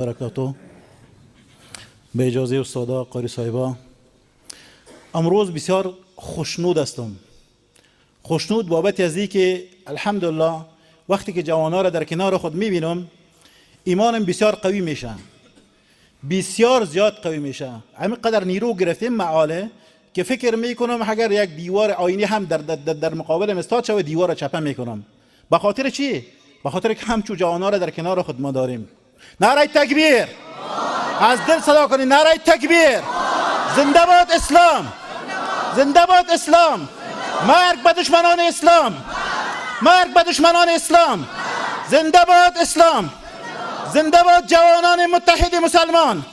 برکاته. به اجازه استادا قاری صاحبا، امروز بسیار خوشنود هستم. خوشنود بابت از که الحمدلله وقتی که جوانها را در کنار خود میبینم، ایمانم بسیار قوی میشه، بسیار زیاد قوی میشه. همین قدر نیرو گرفتیم معاله که فکر میکنم اگر یک دیوار آینی هم در مقابل استاد شود، دیوار را چپه میکنم. به خاطر چی؟ به خاطر که همچو جوانها را در کنار خود ما داریم. نعره تکبیر، از دل صدا کنید، نعره تکبیر. زنده باد اسلام، زنده باد اسلام. مرگ به دشمنان اسلام، مرگ به دشمنان اسلام. زنده باد اسلام، زنده باد جوانان متحد مسلمان.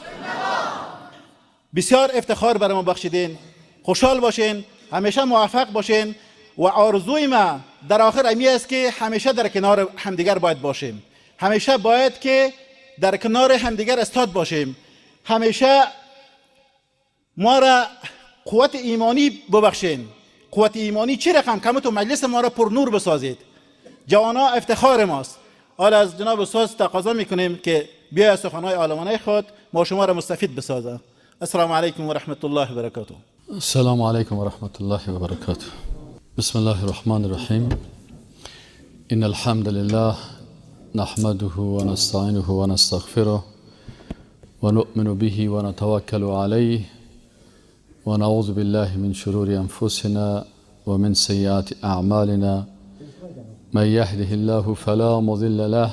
بسیار افتخار بر ما بخشیدین. خوشحال باشین، همیشه موفق باشین و آرزوی ما در آخر امی است که همیشه در کنار همدیگر باید باشیم، همیشه باید که در کنار همدیگر استاد باشیم، همیشه ما را قوت ایمانی ببخشین. قوت ایمانی چی رقم؟ که تو مجلس ما را پر نور بسازید. جوانا افتخار ماست. حالا از جناب استاد تقاضا میکنیم که بیای از سخنهای عالمانه خود ما شما را مستفید بسازه. السلام علیکم و رحمت الله و برکاته. السلام علیکم و رحمت الله و برکاته. بسم الله الرحمن الرحیم. ان الحمد لله نحمده ونستعینه ونستغفره ونؤمن به ونتوکل علیه ونعوذ بالله من شرور انفسنا ومن سیئات اعمالنا. من يهده الله فلا مضل له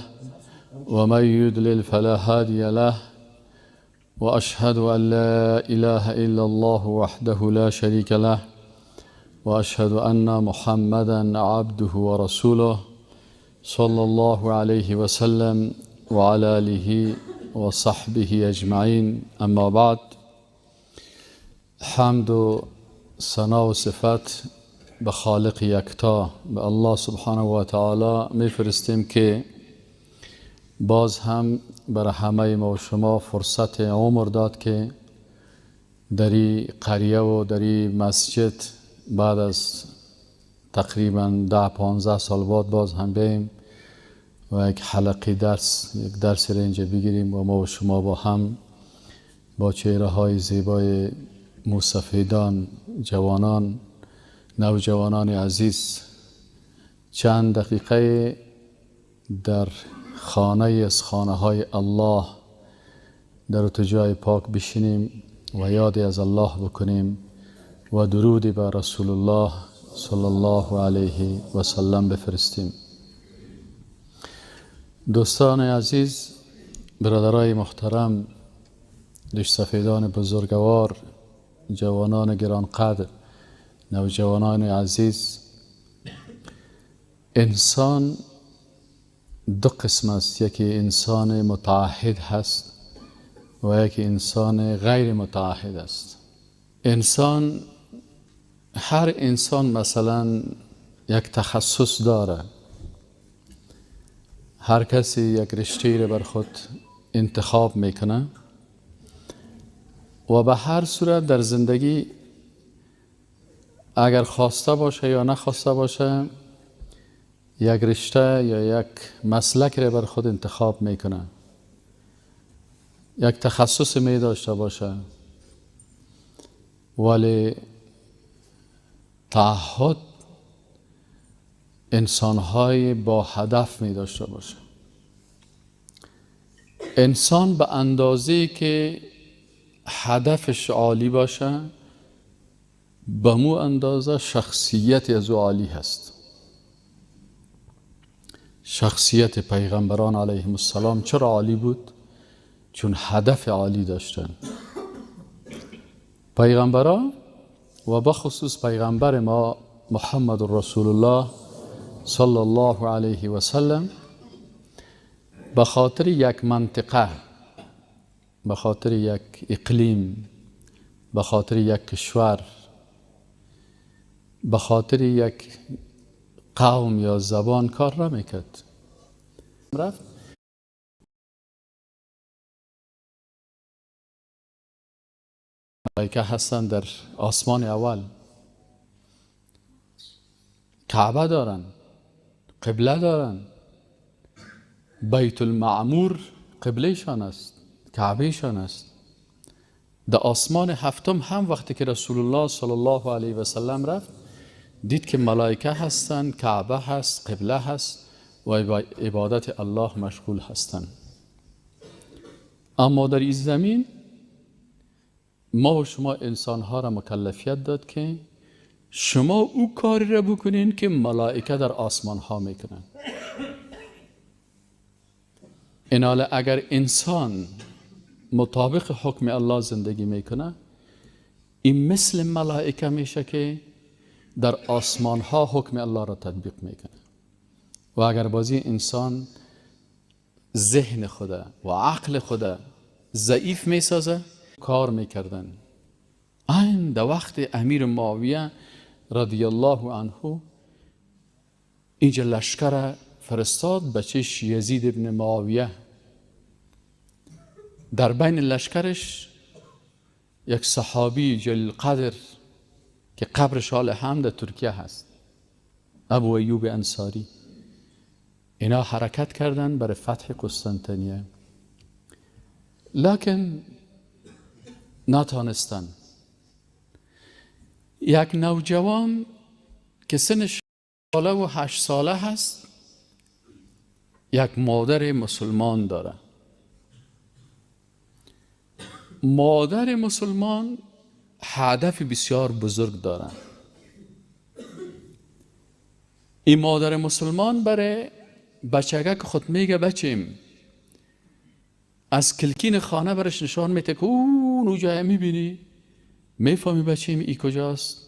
ومن يضلل فلا هادي له، وأشهد أن لا إله إلا الله وحده لا شريك له، وأشهد أن محمدا عبده ورسوله صلى الله عليه وسلم وعلى آله وصحبه أجمعين. أما بعد، حمد و ثنا و صفت به خالق یکتا، به الله سبحانه و تعالی میفرستیم که باز هم بر همه ما و شما فرصت عمر داد که در این قریه و در این مسجد بعد از تقریبا 10-15 سال بعد باز هم بیاییم و یک حلقه درس، یک درس را اینجا بگیریم و ما و شما با هم با چهره های زیبای موسفیدان، جوانان، نوجوانان عزیز چند دقیقه در خانه از خانه های الله در جای پاک بشینیم و یادی از الله بکنیم و درودی بر رسول الله صلی الله علیه و سلم بفرستیم. دوستان عزیز، برادرای محترم، سفیدان بزرگوار، جوانان گرانقدر، نوجوانان عزیز، انسان دو قسم است. یکی انسان متعهد هست و یکی انسان غیر متعهد است. انسان، هر انسان مثلا یک تخصص داره، هر کسی یک رشته را بر خود انتخاب میکنه و به هر صورت در زندگی اگر خواسته باشه یا نخواسته باشه یک رشته یا یک مسلک را بر خود انتخاب میکنه، یک تخصص می داشته باشه، ولی تعهد انسانهای با هدف می داشته باشه. انسان به اندازه‌ای که هدفش عالی باشه، به مو اندازه شخصیت از او عالی هست. شخصیت پیغمبران علیهم السلام چرا عالی بود؟ چون هدف عالی داشتن. پیغمبران و بخصوص پیغمبر ما محمد رسول الله صلی الله علیه و سلم به خاطر یک منطقه، به خاطر یک اقلیم، به خاطر یک کشور، به خاطر یک قوم یا زبان کار نمیکرد. رفت ملائکه هستند در آسمان اول، کعبه دارن، قبله دارن، بیت المعمور قبلهشان است. کعبهشان است. در آسمان هفتم هم وقتی که رسول الله صلی الله علیه و سلم رفت، دید که ملائکه هستند، کعبه هست، قبله هست و عبادت الله مشغول هستند. اما در این زمین ما و شما انسانها را مکلفیت داد که شما او کاری را بکنین که ملائکه در آسمان ها میکنن. ایناله اگر انسان مطابق حکم الله زندگی میکنه، این مثل ملائکه میشه که در آسمان ها حکم الله را تطبیق میکنه. و اگر بازی انسان ذهن خوده و عقل خوده ضعیف میسازه، کار میکردن. این در وقت امیر معاویه رضی الله عنه اینجا لشکر فرستاد بچهش یزید ابن معاویه. در بین لشکرش یک صحابی جلیل قدر که قبرش حال هم در ترکیه هست، ابو ایوب انصاری. اینا حرکت کردن برای فتح قسطنطنیه، لکن نتانستن. یک نوجوان که سنش ساله و 8 ساله هست، یک مادر مسلمان داره. مادر مسلمان هدف بسیار بزرگ داره. این مادر مسلمان برای بچگه که خود میگه بچیم، از کلکین خانه برش نشان میده که اون جای میبینی، میفهمی بچیم ای کجاست؟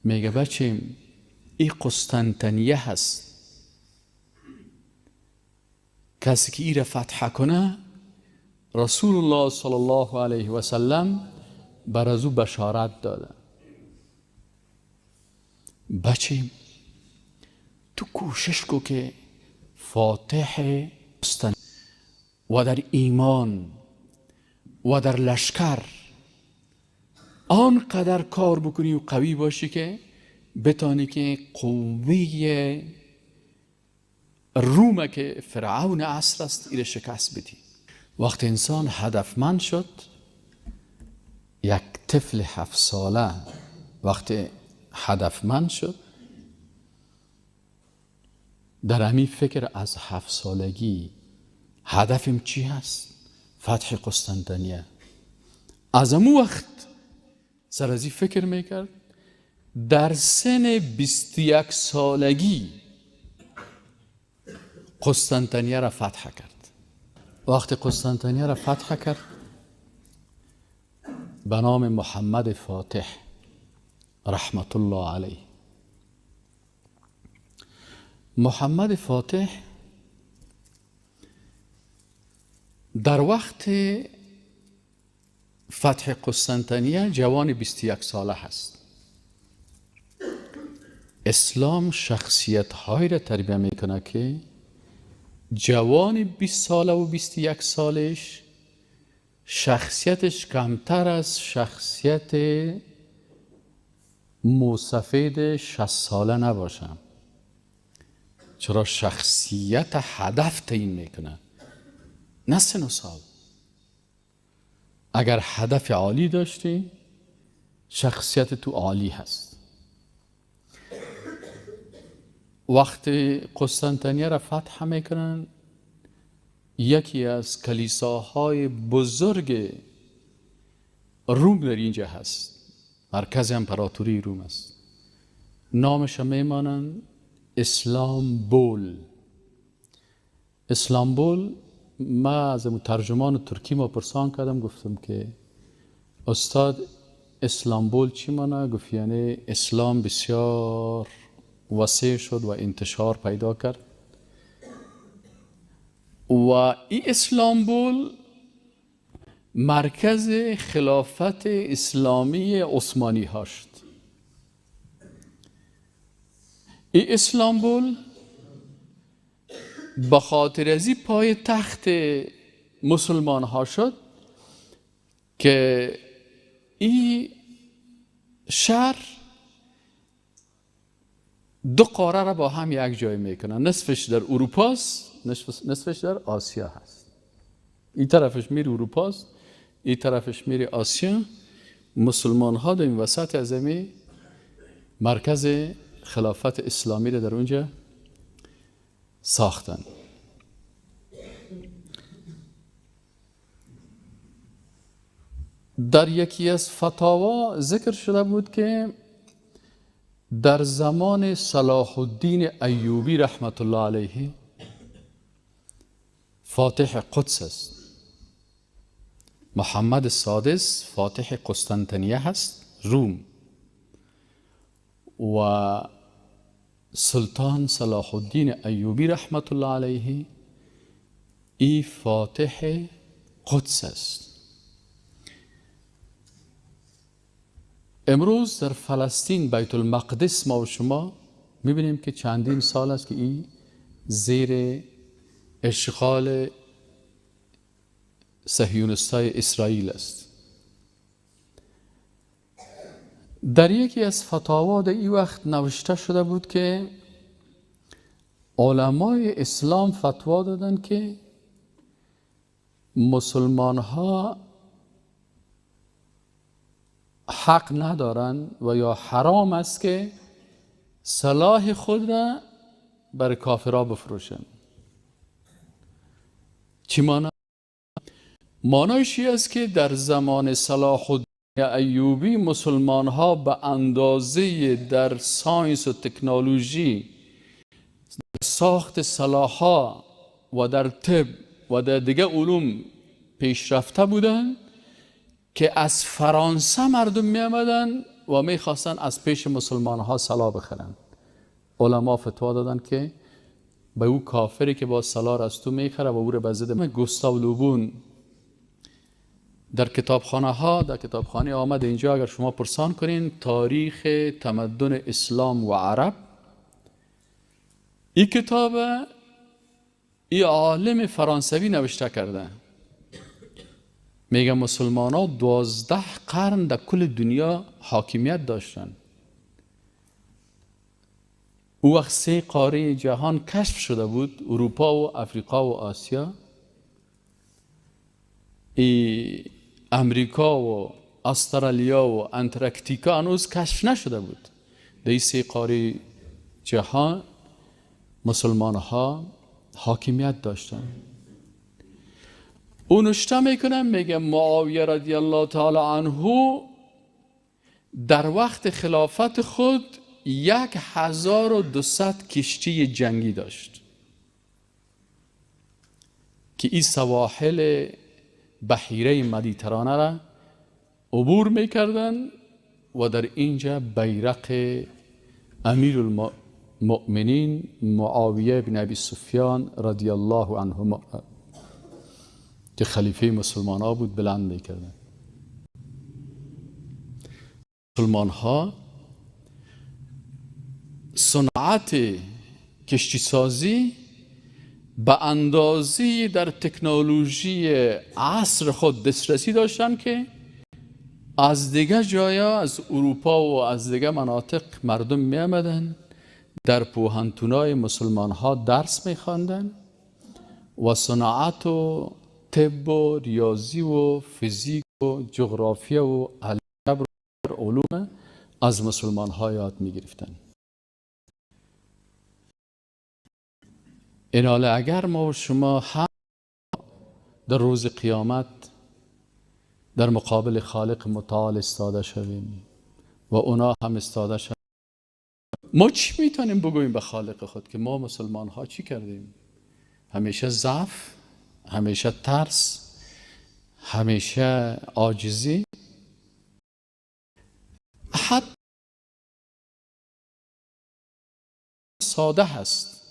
میگه بچیم ای قسطنطنیه هست. کسی که ای را فتح کنه، رسول الله صلی الله علیه و سلم بر از او بشارت داده. بچیم تو کوشش کو که فاتح قسطنطنیه و در ایمان و در لشکر آنقدر کار بکنی و قوی باشی که بتانی که قوه روم که فرعون عصر است ایره شکست بدی. وقتی انسان هدفمند شد، یک طفل 7 ساله وقتی هدفمند شد، در همین فکر از 7 سالگی هدفم چی هست؟ فتح قسطنطنیه. از امو وقت سر از این فکر میکرد. در سن 21 سالگی قسطنطنیه را فتح کرد. وقتی قسطنطنیه را فتح کرد، به نام محمد فاتح رحمت الله علیه. محمد فاتح در وقت فتح قسطنطنیه جوان 21 ساله هست. اسلام شخصیت های را تربیه میکنه که جوان 20 ساله و 21 سالش شخصیتش کمتر از شخصیت موسفید 60 ساله نباشه. چرا؟ شخصیت هدف تعیین میکنه، نه سن و سال. اگر هدف عالی داشتی، شخصیت تو عالی هست. وقتی قسطنطنیه را فتح میکنن، یکی از کلیساهای بزرگ روم در اینجا هست، مرکز امپراتوری روم است. نامش میمانند اسلامبول. اسلامبول، ما از ترجمان ترکی ما پرسان کردم، گفتم که استاد اسلامبول چی مانه؟ گفت یعنی اسلام بسیار وسیع شد و انتشار پیدا کرد و این اسلامبول مرکز خلافت اسلامی عثمانی ها شد. این اسلامبول به خاطر از پای تخت مسلمان ها شد که این شهر دو قاره را با هم یک جای میکنن، نصفش در اروپا است، نصفش در آسیا هست. این طرفش میری اروپا است، این طرفش میری آسیا. مسلمان ها در این وسط از امی مرکز خلافت اسلامی را در اونجا ساختن. در یکی از فتاوا ذکر شده بود که در زمان صلاح الدین ایوبی رحمت الله علیه فاتح قدس است، محمد سادس فاتح قسطنطنیه هست، روم، و سلطان صلاح الدین ایوبی رحمت الله علیه ای فاتح قدس است. امروز در فلسطین بیت المقدس ما و شما میبینیم که چندین سال است که این زیر اشغال صهیونیست‌های اسرائیل است. در یکی از فتاوا در این وقت نوشته شده بود که علمای اسلام فتوا دادن که مسلمان ها حق ندارن و یا حرام است که سلاح خود را بر کافرها بفروشن. چی مانا؟ مانایش است که در زمان صلاح الدین ایوبی مسلمان ها به اندازه در science و تکنولوژی، در ساخت سلاح ها و در طب و در دیگه علوم پیشرفته بودند که از فرانسه مردم می آمدن و می خواستن از پیش مسلمان ها سلاح بخرن. علما فتوا دادن که به او کافری که با سلاح از تو میخره و او رو به ضد گوستاو لوبون در کتابخانه ها، در کتابخانه آمد اینجا اگر شما پرسان کنین تاریخ تمدن اسلام و عرب، این کتاب ای عالم فرانسوی نوشته کرده. میگه مسلمان ها 12 قرن در کل دنیا حاکمیت داشتن. او وقت 3 قاره جهان کشف شده بود، اروپا و افریقا و آسیا. ای امریکا و استرالیا و انتارکتیکا هنوز کشف نشده بود. در این 3 قاره جهان مسلمان ها حاکمیت داشتن. او نشته میکنه، میگه معاویه رضی الله تعالی عنه در وقت خلافت خود 1200 کشتی جنگی داشت که این سواحل بحیره مدیترانه را عبور میکردن و در اینجا بیرق امیر المؤمنین معاویه بن ابی سفیان رضی الله عنهما که خلیفه مسلمان ها بود بلند میکردن. مسلمان ها صنعت کشتی سازی به اندازه در تکنولوژی عصر خود دسترسی داشتن که از دیگه جایا، از اروپا و از دیگه مناطق مردم می آمدن در پوهنتونای مسلمان ها درس می خواندن و صنعت و طب و ریاضی و فیزیک و جغرافیا و الجبر و علوم از مسلمان ها یاد می گرفتن. ایناله اگر ما و شما هم در روز قیامت در مقابل خالق متعال استاده شویم و اونا هم استاده شویم، ما چی میتونیم بگوییم به خالق خود که ما مسلمان ها چی کردیم؟ همیشه ضعف، همیشه ترس، همیشه عاجزی. حتی ساده هست.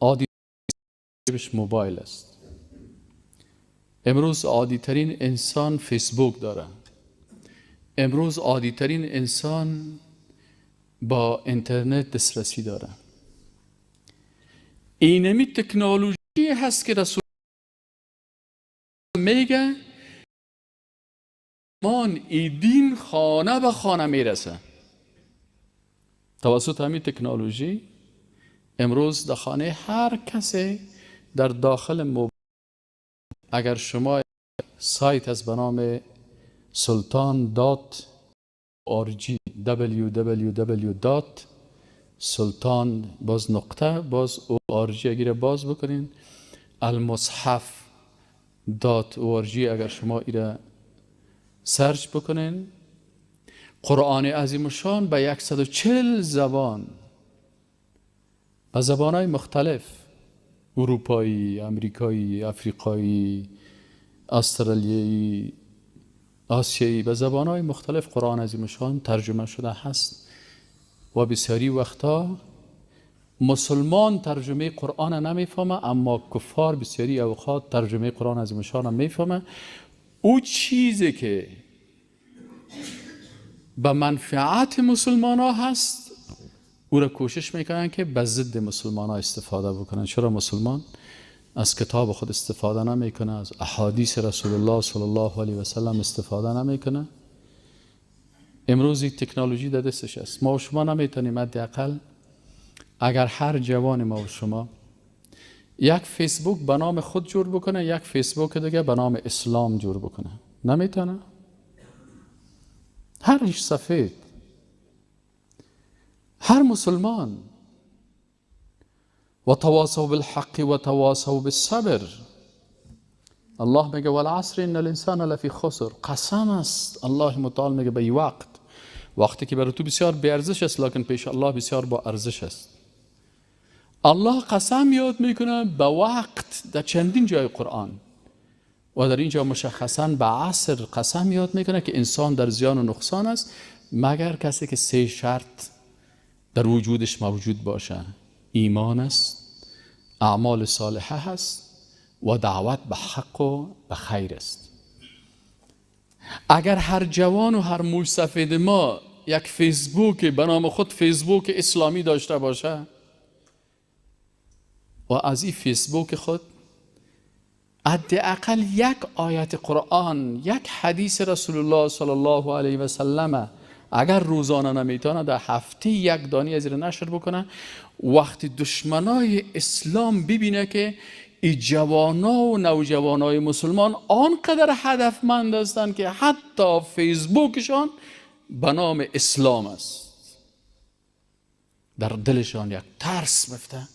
عادی موبایل است. امروز عادی ترین انسان فیسبوک داره. امروز عادی ترین انسان با اینترنت دسترسی داره. اینمی تکنولوژی هست که رسول میگه مان ای دین خانه به خانه میرسه. توسط همین تکنولوژی امروز در خانه هر کسی در داخل موبایل اگر شما سایت از به نام sultan.org www.sultan باز نقطه باز org اگر باز بکنین، المصحف.org اگر شما ایره search بکنین، قرآن عظیم الشان به 140 زبان، به زبانهای مختلف، اروپایی، امریکایی، افریقایی، استرالیایی، آسیایی، به زبانهای مختلف قرآن عظیم الشان ترجمه شده هست. و بسیاری وقتا مسلمان ترجمه قرآن نمیفهمه، اما کفار بسیاری اوقات ترجمه قرآن عظیم الشان میفهمه. او چیزی که به منفعت مسلمان ها هست او را کوشش میکنن که به ضد مسلمان ها استفاده بکنن. چرا مسلمان از کتاب خود استفاده نمیکنه، از احادیث رسول الله صلی الله علیه و سلم استفاده نمیکنه؟ امروز یک تکنولوژی در دستش است. ما و شما نمیتونیم حداقل اگر هر جوان ما و شما یک فیسبوک به نام خود جور بکنه، یک فیسبوک دیگه به نام اسلام جور بکنه، نمیتونه. هر ریش سفید، هر مسلمان، و تواصوا بالحق و تواصوا بالصبر. الله میگه والعصر ان الانسان لفی خسر. قسم است الله متعال میگه به وقت، وقتی که برای تو بسیار بی ارزش است، لکن پیش الله بسیار با ارزش است. الله قسم یاد میکنه به وقت در چندین جای قرآن و در اینجا مشخصا به عصر قسم یاد میکنه که انسان در زیان و نقصان است مگر کسی که سه شرط در وجودش موجود باشه: ایمان است، اعمال صالحه هست و دعوت به حق و به خیر است. اگر هر جوان و هر موش سفید ما یک فیسبوک به نام خود فیسبوک اسلامی داشته باشه و از این فیسبوک خود حداقل یک آیت قرآن، یک حدیث رسول الله صلی الله علیه و سلم اگر روزانه نمیتونه در هفته یک دانی از این نشر بکنه، وقتی دشمنای اسلام ببینه که ای جوانا و نوجوانای مسلمان آنقدر هدفمند هستند که حتی فیسبوکشان به نام اسلام است، در دلشان یک ترس مفته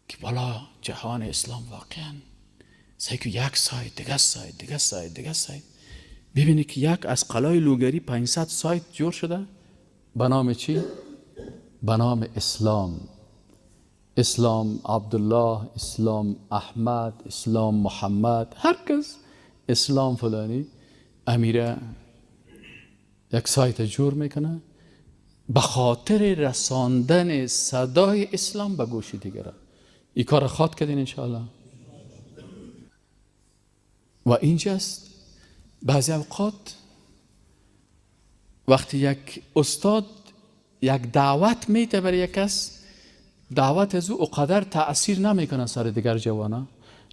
که بالا جهان اسلام واقعا سعی که یک سایت دیگه سایت دیگه سایت دیگه سایت، ببینی که یک از قلای لوگری 500 سایت جور شده به نام چی؟ به نام اسلام. اسلام عبدالله، اسلام احمد، اسلام محمد، هر کس اسلام فلانی امیره یک سایت جور میکنه به خاطر رساندن صدای اسلام به گوش دیگران. این کار خواد کردین انشاءالله. و اینجاست بعضی اوقات وقتی یک استاد یک دعوت میده برای یک کس، دعوت از او اقدر تأثیر نمیکنه سر دیگر جوانا،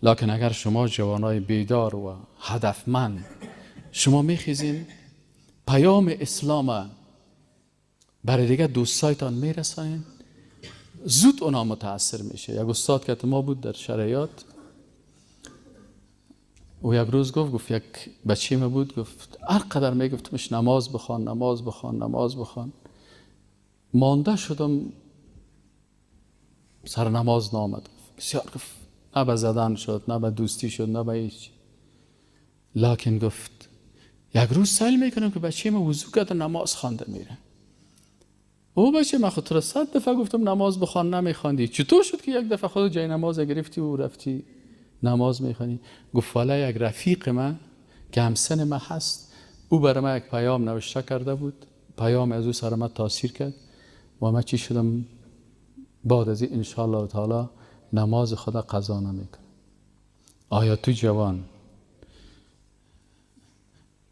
لکن اگر شما جوانای بیدار و هدفمند شما میخیزین پیام اسلام برای دیگر دوستایتان میرسانین، زود اونا متاثر میشه. یک استاد که ما بود در شرعیات، و یک روز گفت یک بچه ما بود، گفت هر قدر میگفتمش نماز بخوان نماز بخوان نماز بخوان، مانده شدم سر نماز نامد. بسیار گفت نه به زدن شد، نه به دوستی شد، نه به هیچ. لکن گفت یک روز سیل میکنم که بچه ما وضو کرد و نماز خوانده میره. او بچه من خود را 100 دفعه گفتم نماز بخوان نمیخواندی، چطور شد که یک دفعه خود جای نماز گرفتی و رفتی نماز میخوانی؟ گفت والا یک رفیق من که همسن من هست، او برای من یک پیام نوشته کرده بود، پیام از او سر من تاثیر کرد و من چی شدم بعد از این انشاءالله تعالی نماز خدا قضا نمیکنه. آیا تو جوان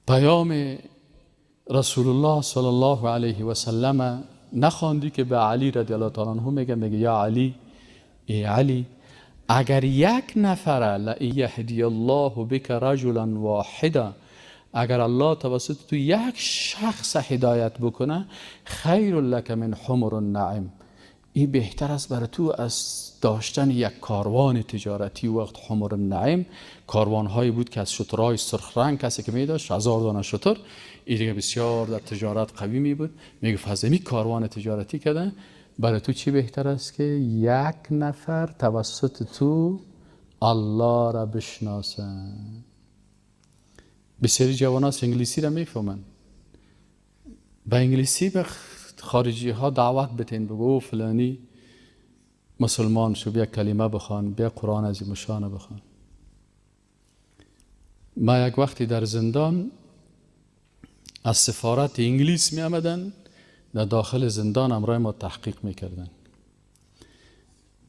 پیام رسول الله صلی الله علیه و سلم نخواندی که به علی رضی الله تعالی عنه میگه یا علی، ای علی، اگر یک نفر لایهدی الله بک رجلا واحدا، اگر الله توسط تو یک شخص هدایت بکنه، خیر لک من حمر النعم، این بهتر است برای تو از داشتن یک کاروان تجارتی. وقت حمر النعیم کاروان هایی بود که از شترهای سرخ رنگ کسی که می داشت 1000 دانه شتر، این دیگه بسیار در تجارت قوی می بود. میگه از این کاروان تجارتی کردن برای تو چی بهتر است که یک نفر توسط تو الله را بشناسه. بسیاری جوان انگلیسی را میفهمن، به انگلیسی به خارجی ها دعوت بتین، بگو فلانی مسلمان شو، بیا کلمه بخوان، بیا قرآن از مشانه بخوان. ما یک وقتی در زندان از سفارت انگلیس می آمدن، در داخل زندان امرای ما تحقیق میکردن.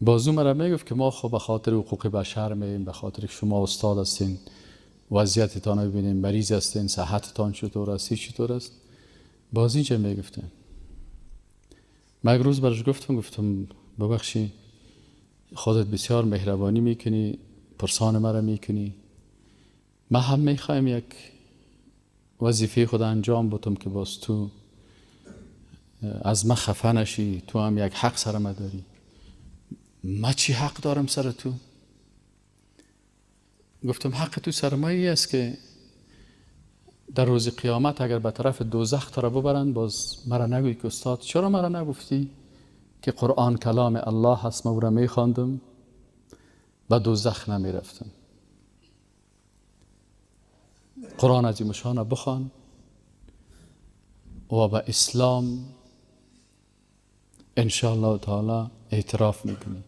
بازو مرا میگفت که ما خب به خاطر حقوق بشر میایم، به خاطر که شما استاد هستین، وضعیتتان رو ببینیم، مریض هستین، صحتتان چطور است، چطور است. باز اینجا میگفتن. من یک روز برش گفتم ببخشی خودت بسیار مهربانی میکنی، پرسان مرا میکنی، ما هم میخوایم یک وظیفه خود انجام بدم که باز تو از من خفه نشی، تو هم یک حق سر ما داری. ما چی حق دارم سر تو؟ گفتم حق تو سر ما ای است که در روز قیامت اگر به طرف دوزخ تو را ببرند، باز مرا نگویی که استاد چرا مرا نگفتی که قرآن کلام الله هست، من او را میخواندم به دوزخ نمیرفتم. قرآن عظیم شان بخوان و به اسلام انشاءالله تعالی اعتراف میکنی.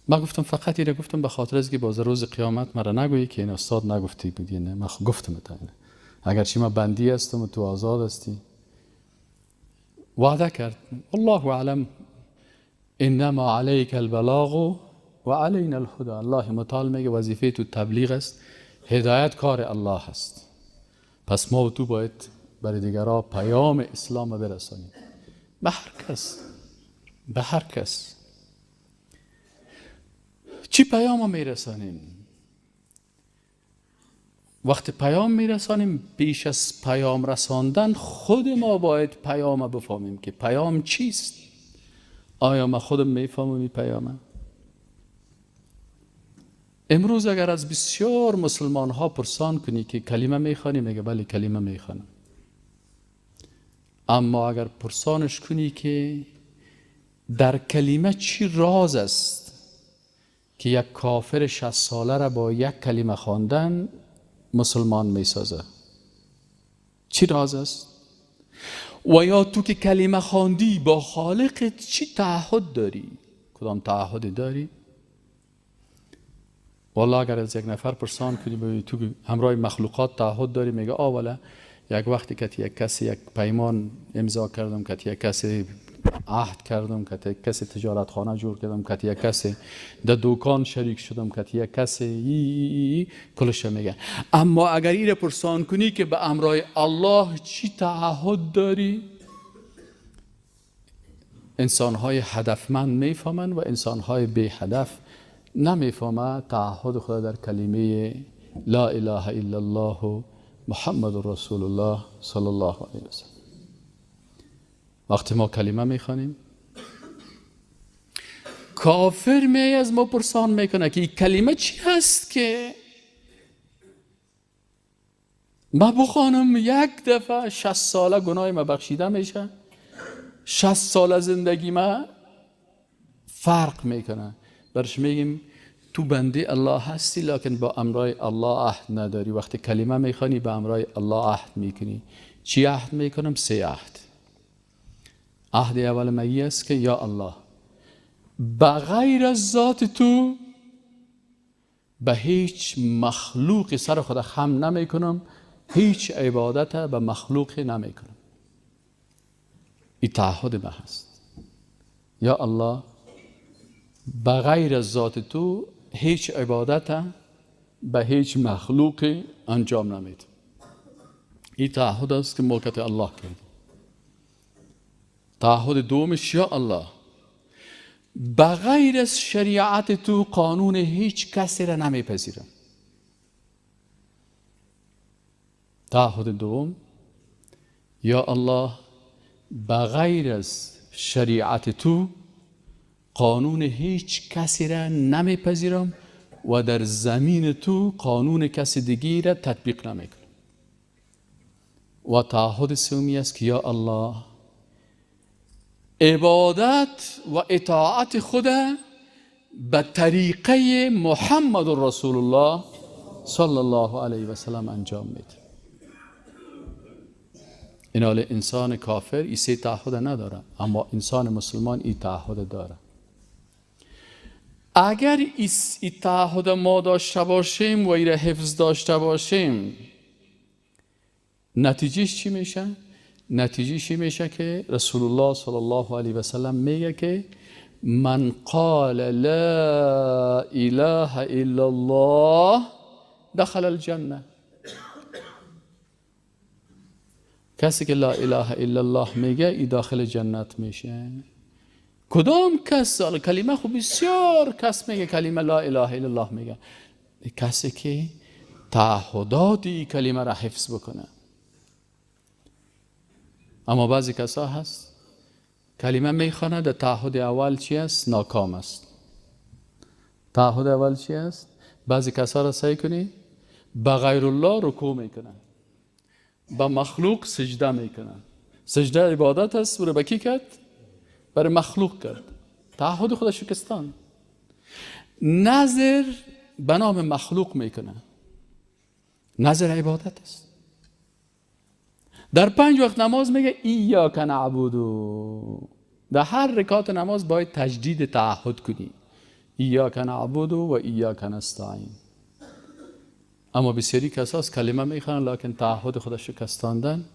من گفتم فقط اینو گفتم به خاطر از که باز روز قیامت مرا نگویی که این استاد نگفتی بودی. نه من گفتم تا اینه، اگرچه من بندی هستم و تو آزاد هستی. وعده کرد الله اعلم انما علیک البلاغ و علینا الهدی. الله متعال میگه وظیفه تو تبلیغ است، هدایت کار الله است. پس ما و تو باید برای دیگرها پیام اسلام برسانیم، به هر کس، به هر کس. چی پیام میرسانیم؟ وقتی پیام میرسانیم، بیش از پیام رساندن خود ما باید پیام بفهمیم که پیام چیست. آیا ما خودم میفهمم این پیامه؟ امروز اگر از بسیار مسلمان ها پرسان کنی که کلمه میخوانی، میگه بله کلمه میخوانم. اما اگر پرسانش کنی که در کلمه چی راز است که یک کافر 60 ساله را با یک کلمه خواندن مسلمان میسازه، چی راز است؟ و یا تو که کلمه خواندی با خالقت چی تعهد داری؟ کدام تعهد داری؟ والله اگر از یک نفر پرسان کنی ببینی تو همراه مخلوقات تعهد داری، میگه آ والا یک وقتی که یک کسی یک پیمان امضا کردم، که یک کسی عهد کردم، که یک کسی تجارت خانه جور کردم، که یک کسی در دکان شریک شدم، که یک کسی ای کلش میگه. اما اگر این پرسان کنی که به امرای الله چی تعهد داری، انسانهای هدفمند میفهمند و انسانهای بی هدف نمیفهمند تعهد خدا در کلمه لا اله الا الله محمد رسول الله صلی الله علیه وسلم. وقتی ما کلمه میخوانیم، کافر می از ما پرسان میکنه که این کلمه چی هست که ما بخوانم یک دفعه 60 ساله گناه ما بخشیده میشه، 60 ساله زندگی ما فرق میکنه. برش میگیم تو بنده الله هستی، لکن با امرای الله عهد نداری. وقتی کلمه میخوانی با امرای الله عهد میکنی. چی عهد میکنم؟ 3 عهد. عهد اول ما است که یا الله بغیر از ذات تو به هیچ مخلوق سر خود خم نمی کنم، هیچ عبادت به مخلوق نمی کنم. این تعهد ما هست. یا الله بغیر از ذات تو هیچ عبادت به هیچ مخلوق انجام نمیدم. این تعهد است که ملکت الله کرد. تعهد دومش یا الله بغیر از شریعت تو قانون هیچ کسی را نمیپذیرم. تعهد دوم یا الله بغیر از شریعت تو قانون هیچ کسی را نمیپذیرم و در زمین تو قانون کسی دیگی را تطبیق نمیکنم. و تعهد سومی است که یا الله عبادت و اطاعت خود به طریقه محمد رسول الله صلی الله علیه و سلم انجام میده. این حال انسان کافر این سه تعهد نداره، اما انسان مسلمان این تعهد داره. اگر این تعهد ما داشته باشیم و این حفظ داشته باشیم، نتیجهش چی میشه؟ نتیجهش چی میشه که رسول الله صلی الله علیه و سلم میگه که من قال لا اله الا الله دخل الجنه. کسی که لا اله الا الله میگه ای داخل جنت میشه. کدام کس؟ کلمه خب بسیار کس میگه کلمه لا اله الا الله میگه، کسی که تعهدات ای کلمه را حفظ بکنه. اما بعضی کسا هست کلمه میخوانه، در تعهد اول چی است؟ ناکام است. تعهد اول چی است؟ بعضی کسا را سعی کنی به غیر الله رکوع میکنن، به مخلوق سجده میکنن. سجده عبادت است، برای کی کرد؟ برای مخلوق کرد. تعهد خود شکستان. نظر به نام مخلوق میکنه، نظر عبادت است. در 5 وقت نماز میگه ایاک نعبد، در هر رکعت نماز باید تجدید تعهد کنی، ایاک نعبد و ایاک نستعین. اما بسیاری کساس کلمه میخوانن لکن تعهد خودش شکستاندن.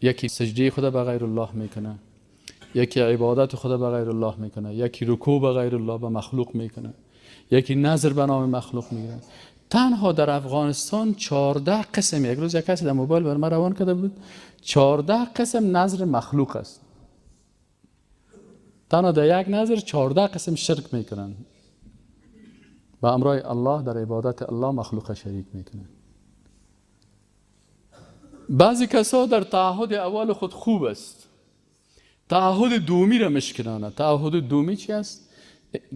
یکی سجده خود به غیر الله میکنه، یکی عبادت خود به غیر الله میکنه، یکی رکوع به غیر الله به مخلوق میکنه، یکی نظر به نام مخلوق میگیره. تنها در افغانستان 14 قسم، یک روز یک کسی در موبایل بر من روان کرده بود، 14 قسم نظر مخلوق است. تنها در یک نظر 14 قسم شرک میکنن. با امرای الله در عبادت الله مخلوق شریک میکنن. بعضی کسا در تعهد اول خود خوب است، تعهد دومی را مشکنانه. تعهد دومی چی است؟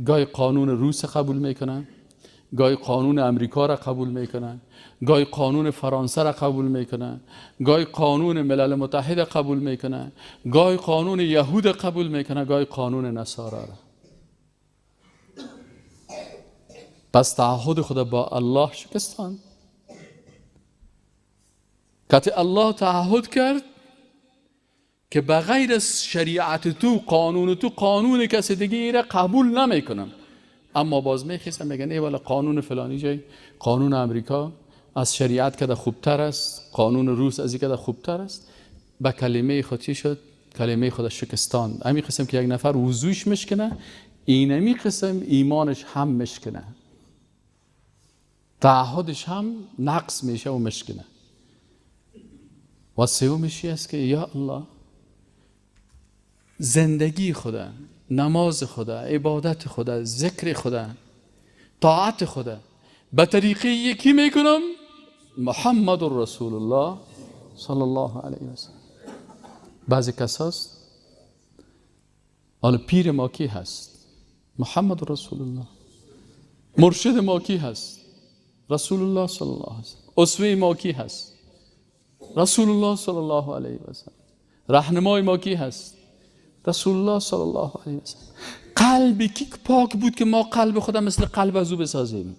گاهی قانون روس قبول میکنن، گاهی قانون امریکا را قبول میکنن، گاهی قانون فرانسه را قبول میکنن، گاهی قانون ملل متحد قبول میکنن، گاهی قانون یهود قبول میکنن، گاهی قانون نصارا را. پس تعهد خود با الله شکستان. که الله تعهد کرد که بغیر از شریعت تو، قانون تو، قانون کسی دیگه را قبول نمیکنم. اما باز میخیسن میگن ای والا قانون فلانی جای، قانون امریکا از شریعت کده خوبتر است، قانون روس از این کده خوبتر است. به کلمه خود چی شد؟ کلمه خود شکستان. همین قسم که یک نفر وضوش مشکنه، اینمی قسم ایمانش هم مشکنه، تعهدش هم نقص میشه و مشکنه. و سومش است که یا الله زندگی خدا، نماز خدا، عبادت خدا، ذکر خدا، طاعت خدا به طریقه یکی میکنم، محمد رسول الله صلی الله علیه و سلم. بعضی کساست حالا پیر ما کی هست؟ محمد رسول الله. مرشد ما کی هست؟ رسول الله صلی الله علیه و سلم. اسوه ما کی هست؟ رسول الله صلی الله علیه و سلم. راهنمای ما کی هست؟ رسول الله صلی الله علیه و سلم. قلب کی پاک بود که ما قلب خودم مثل قلب از او بسازیم؟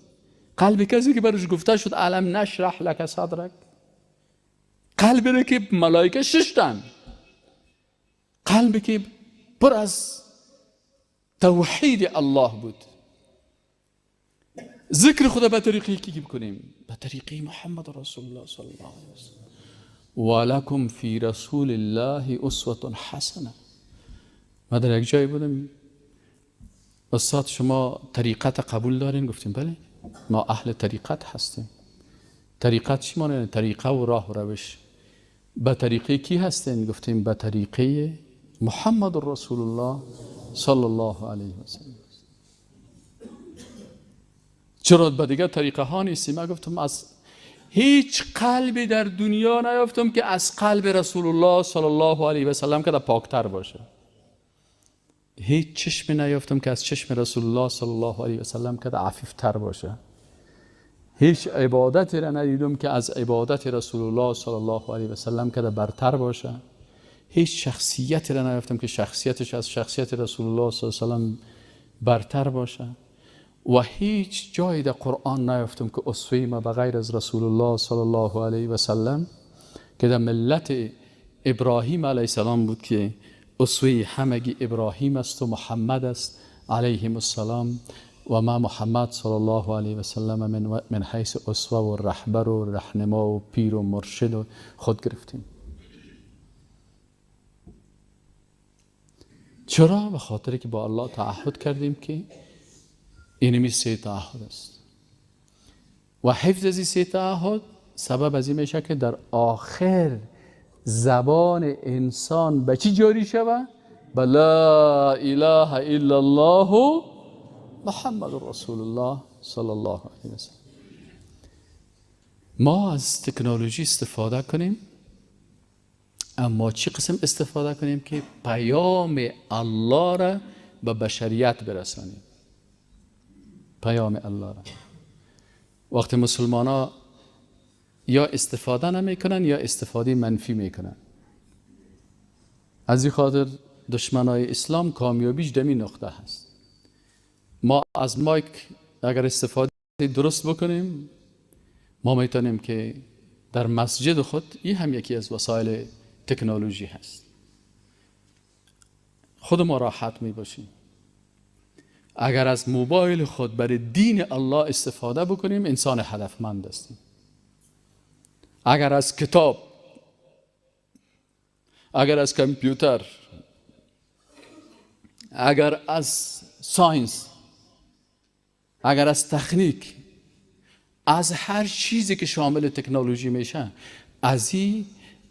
قلب کسی که برش گفته شد الم نشرح لک صدرک، قلبی را که ملائکه ششتن، قلبی که پر از توحید الله بود. ذکر خدا به طریقی کی بکنیم؟ به طریقی محمد رسول الله صلی الله علیه و سلم. ولکم فی رسول الله اسوة حسنه. ما در یک جایی بودم، استاد شما طریقت قبول دارین؟ گفتیم بله، ما اهل طریقت هستیم. طریقت چی معنی؟ طریقه و راه و روش. به طریقه کی هستین؟ گفتیم به طریقه محمد رسول الله صلی الله علیه و سلم. چرا به دیگه طریقه ها نیستیم؟ من گفتم از هیچ قلبی در دنیا نیافتم که از قلب رسول الله صلی الله علیه و سلم که پاکتر باشه. هیچ چشمی نیافتم که از چشم رسول الله صلی الله علیه و سلم که عفیف تر باشه. هیچ عبادتی را ندیدم که از عبادت رسول الله صلی الله علیه و سلم که برتر باشه. هیچ شخصیتی را نیافتم که شخصیتش از شخصیت رسول الله صلی الله علیه و سلم برتر باشه. و هیچ جایی در قرآن نیافتم که اسوه ما بغیر از رسول الله صلی الله علیه و سلم که در ملت ابراهیم علیه السلام بود که اسوه همگی ابراهیم است و محمد است علیهم السلام. و ما محمد صلی الله علیه و سلم من حیث اسوه و رهبر و رهنما و پیر و مرشد خود گرفتیم. چرا؟ به خاطر که با الله تعهد کردیم که اینمی سه تعهد است و حفظ از این سه تعهد سبب از این میشه که در آخر زبان انسان به چی جاری شوه؟ به لا اله الا الله محمد رسول الله صلی الله علیه وسلم. ما از تکنولوژی استفاده کنیم، اما چی قسم استفاده کنیم که پیام الله را به بشریت برسانیم. پیام الله را وقتی مسلمان ها یا استفاده نمیکنن یا استفاده منفی میکنن. از این خاطر دشمنای اسلام کامیابیش دمی نقطه هست. ما از مایک اگر استفاده درست بکنیم، ما میتونیم که در مسجد خود، این هم یکی از وسایل تکنولوژی هست، خود ما راحت میباشیم. اگر از موبایل خود برای دین الله استفاده بکنیم، انسان هدفمند هستیم. اگر از کتاب، اگر از کامپیوتر، اگر از science، اگر از تکنیک، از هر چیزی که شامل تکنولوژی میشه، از این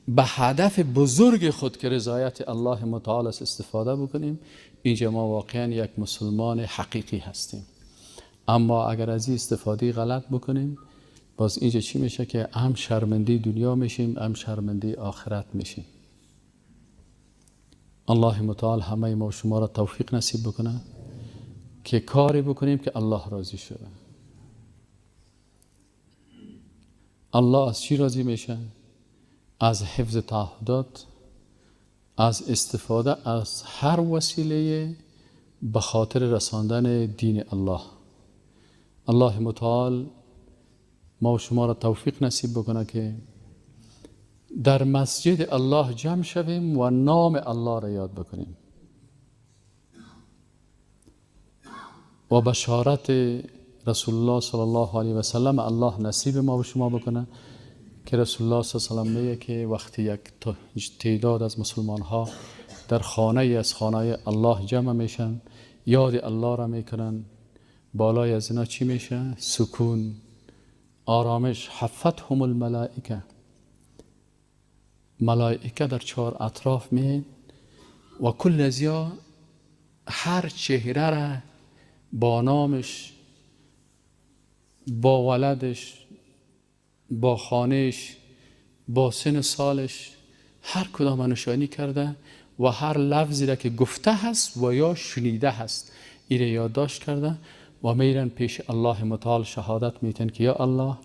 به هدف بزرگ خود که رضایت الله متعال است استفاده بکنیم، اینجا ما واقعا یک مسلمان حقیقی هستیم. اما اگر از این استفاده غلط بکنیم، باز اینجا چی میشه که هم شرمنده دنیا میشیم، هم شرمنده آخرت میشیم. الله متعال همه ما و شما را توفیق نصیب بکنه که کاری بکنیم که الله راضی شده. الله از چی راضی میشه؟ از حفظ تعهدات، از استفاده از هر وسیله به خاطر رساندن دین الله. الله متعال ما و شما را توفیق نصیب بکنه که در مسجد الله جمع شویم و نام الله را یاد بکنیم و بشارت رسول الله صلی الله علیه و سلم الله نصیب ما و شما بکنه که رسول الله صلی الله علیه و سلم میگه که وقتی یک تعداد از مسلمان ها در خانه از خانه الله جمع میشن، یاد الله را میکنن، بالای از اینا چی میشه؟ سکون، آرامش. حفتهم الملائکه، ملائکه در چهار اطراف میهن و کل ازیا هر چهره را با نامش، با ولدش، با خانهش، با سن سالش، هر کدام نشانی کرده و هر لفظی را که گفته هست و یا شنیده هست ایره یادداشت کرده و میرن پیش الله متعال شهادت میتن که یا الله،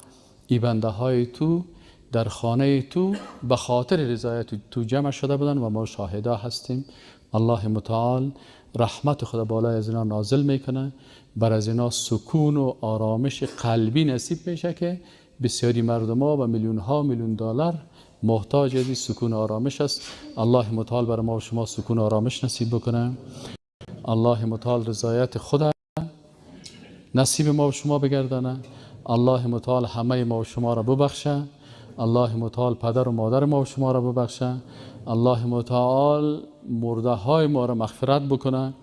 ای بنده های تو در خانه تو به خاطر رضایت تو جمع شده بودن و ما شاهده هستیم. الله متعال رحمت خدا بالای از اینا نازل میکنه، بر از اینا سکون و آرامش قلبی نصیب میشه که بسیاری مردم ها و میلیون ها میلیون دلار محتاج از این سکون و آرامش است. الله متعال بر ما و شما سکون و آرامش نصیب بکنه. الله متعال رضایت خدا نصیب ما و شما بگردانه. الله متعال همه ما و شما را ببخشه. الله متعال پدر و مادر ما و شما را ببخشه. الله متعال مرده های ما را مغفرت بکنه.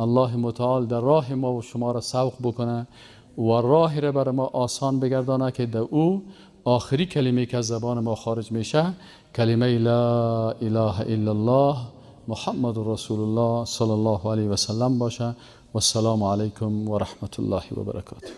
الله متعال در راه ما و شما را سوق بکنه و راه را بر ما آسان بگردانه که در او آخری کلمه که از زبان ما خارج میشه کلمه لا اله الا الله محمد رسول الله صلی الله علیه و سلم باشه. و السلام علیکم و رحمت الله و برکاته.